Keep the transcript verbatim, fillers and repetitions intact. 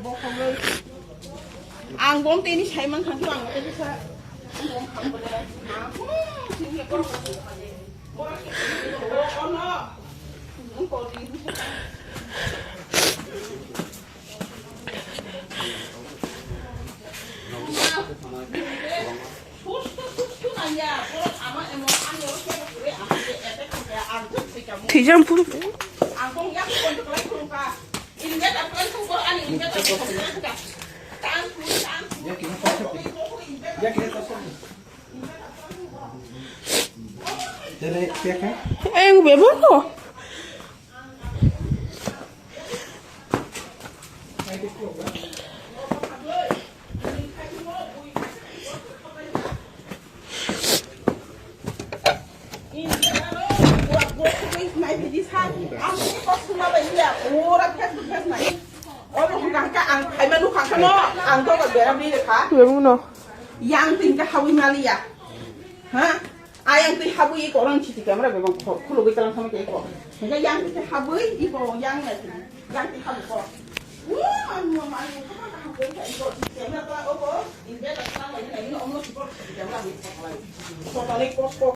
Ang bom tini saiman khan ang tini sa. Thwijam phuru. Ayang bebo no. Bebo no. Yang tingka hawi maliya. Ha? Ayang twi habwi iko orang C C camera bebang khulugwi talang sama ke iko. Hingke yang twi habwi iko yang na twi. Yang twi habwi ko. Wo, ang mo mali ko ka habwi ka iko C C camera ko obo. India ta talang lai na ino omno sipor C C camera ni ko lai. Ko tale ko ko.